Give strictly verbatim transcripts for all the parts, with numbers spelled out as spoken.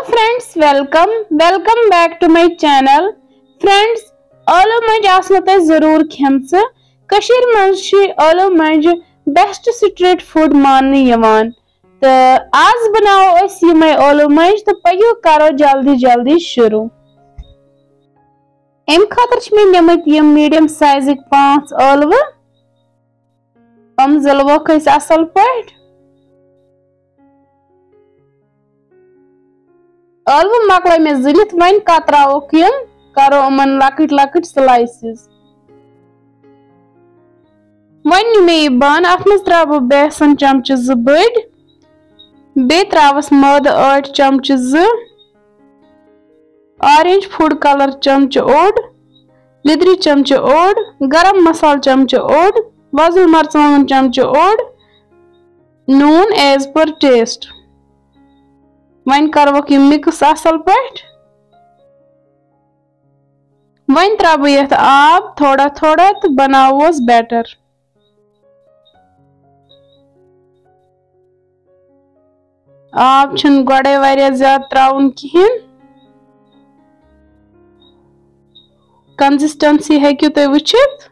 Friends, welcome, welcome back to my channel. Friends, ٲلوٕ مۄنجہِ آسنو تۄہہِ ضروٗر کھیمژٕ۔ کٔشیٖرِ منٛز چھِ ٲلوٕ مۄنجہِ best street food ماننہٕ یِوان۔ تہٕ آز بناوو أسۍ یِمے ٲلوٕ مۄنجہِ تہٕ پٔکِو کرو جلدی جلدی شروع۔ اَمہِ خٲطرٕ چھِ مےٚ نِمٕتۍ یِم medium sizeٕکۍ پانٛژھ ٲلوٕ۔ یِم زٕلوکھ أسۍ اَصٕل پٲٹھۍ۔ ٲلوٕ مۄکلٲے مےٚ زٕلِتھ، وۄنۍ کتراووکھ یِم، کرو یِمن لۄکٕٹۍ لۄکٕٹۍ slices۔ وۄنۍ نِمہٕ مےٚ یہِ بانہٕ، اَتھ منٛز ترٛاوٕ بہٕ بیسن چمچہٕ زٕ بٔڑۍ، بیٚیہِ ترٛاوَس مٲدٕ ٲٹۍ چمچہٕ زٕ، orange food colour چمچہٕ اوٚڑ، لیٚدرِ چمچہٕ اوٚڑ، گرم مسالہٕ چمچہٕ اوٚڑ، وۄزُل مرژٕوانٛگن چمچہٕ اوٚڑ، نوٗن as per taste۔ وۄنۍ کرہوکھ یہِ mix اصل پٲٹھۍ۔ وۄنۍ ترٛاوٕ بہٕ یتھ آب تھوڑا تھوڑا تہٕ بناووس batter۔ آب چھُنہٕ گۄڈے واریاہ زیادٕ ترٛاوُن کِہیٖنۍ۔ Consistency ہیٚکِو تُہۍ وٕچھِتھ۔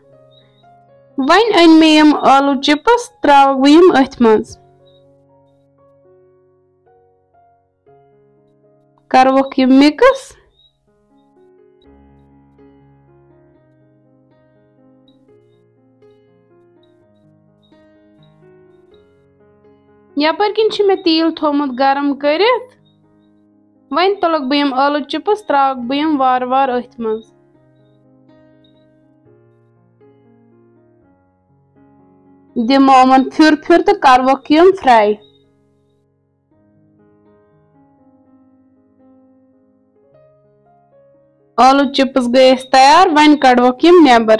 وۄنۍ أنۍ مےٚ یِم ٲلوٕ chips، ترٛاوَکھ بہٕ یِم أتھۍ منٛز۔ کَرٕوَکھ یِم mix۔ یپٲرۍ کِنۍ چھُ مےٚ تیٖل تھوٚومُت گرم کٔرِتھ۔ وۄنۍ تُلکھ بہٕ یِم ٲلوٕ chips، ترٛاوَکھ بہٕ یِم وارٕ وارٕ أتھۍ منٛز۔ دِمو یِمن پھِر پھِر تہٕ کَرٕوَکھ یِم fry۔ ٲلوٕ chips گٔے اَسہِ تیار، وۄنۍ کَڑوکھ یِم نٮ۪بر۔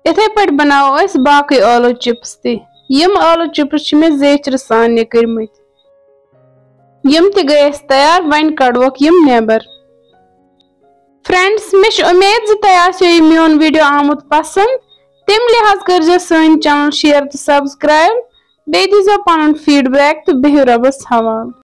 یِتھے پٲٹھۍ بناوو أسۍ باقٕے ٲلوٕ chips تہِ۔ یِم ٲلوٕ chips چھِ مےٚ زیچھرٕ سان نِکٕرمٕتۍ۔ یِم تہِ گٔے اَسہِ تیار، وۄنۍ کڑوکھ یِم نٮ۪بر۔ Friends، مےٚ چھِ اُمید زِ تۄہہِ آسیو یہِ میون video آمُت پسنٛد۔ تَمہِ لحاظ کٔرزیو سٲنۍ channel share تہٕ subscribe۔ بیٚیہِ دیٖزیو پنُن feedback تہٕ بِہِو رۄبَس حوالہٕ۔